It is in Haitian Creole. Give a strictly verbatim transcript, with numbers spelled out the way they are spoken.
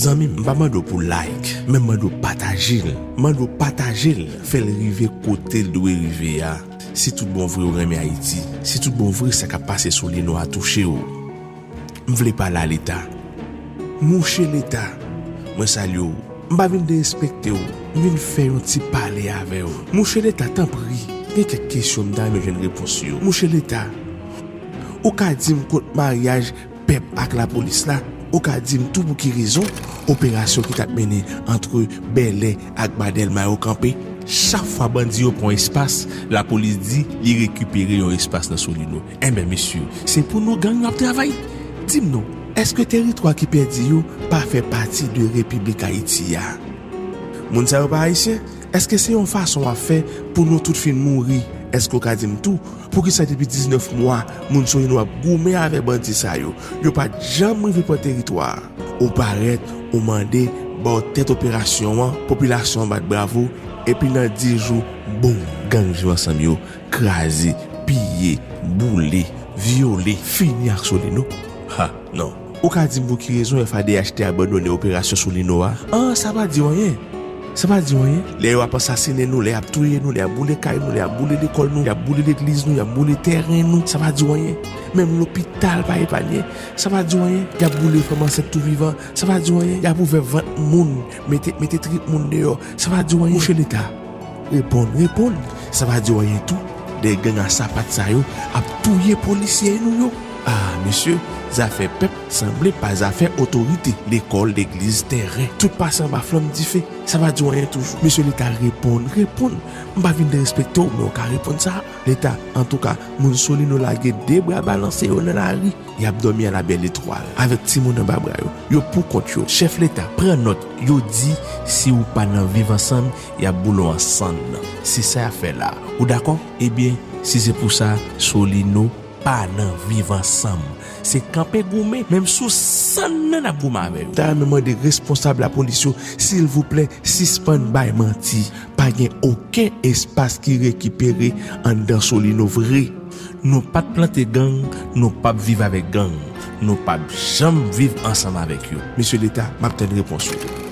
Zanmi m, m pa mande w pou like, men m mande w pataje l. M mande w pataje l, fè l rive kote l dwe rive a. Si tout bon vre w renmen Ayiti, si tout bon vre sa k ap pase sou Lino a touche w, m vle pale a Leta. Mouche Leta, mwen salye w. M pa vin derespekte w, m vin fè yon ti pale avè w. Mouche Leta, tanpri, gen kèk kesyon m ta renmen jwenn repons yo. Mouche Leta, ou ka di m kot maryaj pèp ak lapolis la? Ou ka di m tou pou ki rezon operasyon ki t ap mennen ant Bèlè ak Ba Dèlma yo kanpe? Chak fwa bandi yo pran espas, lapolis di li rekipere yon espas nan Solino. Enben, mesye, se pou nou gang yo ap travay? Di m non, èske teritwa ki pèdi yo pa fè pati de Repiblik Ayiti a? Moun sa yo pa ayisyen? Èske se yon fason w ap fè pou nou tout fin mouri? Èske w ka di m tou, poukisa depi diznèf mwa, moun Solino ap goumen avèk bandi sa yo? Yo pa t janm rive pran teritwa a. Ou parèt, ou mande, ba w tèt operasyon an, popilasyon an bat bravo, epi nan dis jou, boum, gang Viv Ansanm yo kraze, piye, boule, vyole, fini ak Solino. Ha, non. Ou ka di m pou ki rezon F A D H te abandone operasyon Solino a? An, sa pa di w anyen. Sa pa di w anyen. Lè yo ap ansasinen nou, lè y ap touye nou, lè y ap boule kay nou, lè y ap boule lekòl nou, y ap boule legliz nou, y ap boule tèren nou, sa pa di w anyen. Menm lopital pa epanye, sa pa di w anyen. Y ap boule fanm ansent tou vivan, sa pa di w anyen. Y ap ouvè vant moun, mete, mete trip moun deyò, sa pa di w anyen. Mouche Leta, reponn, reponn. Sa pa di w anyen tou, de gang a sapat sa yo ap touye polisye nou yo. Ah, mesye, zafè pèp sanble pa zafè otorite. Lekòl, legliz, tèren, tout pase anba flanm dife. Sa pa di w anyen toujou. Mesye Leta, reponn, reponn. M pa vin derespekte w, men w ka reponn sa. Leta, antouka, moun Solino lage de bra balanse yo nan lari. Y ap dòmi a la bèl etwal, avèk timoun anba bra yo. Yo pou kont yo. Chèf Leta, pran nòt. Yo di, si w pa nan Viv Ansanm, y ap boule w an sann. Se sa y ap fè la. Ou dakò? Ebyen, si se pou sa, Solino pa nan Viv Ansanm. Se kanpe goumen, menm sou sann nan n ap goumen avè yo. Ta renmen mande responsab lapolis yo, silvouplè, sispann bay manti. Pa gen okenn espas ki rekipere anndan Solino vre. Nou pa t plante gang, nou p ap viv avèk gang. Nou p ap janm viv ansanm avèk yo. Mesye Leta, m ap tann repons ou.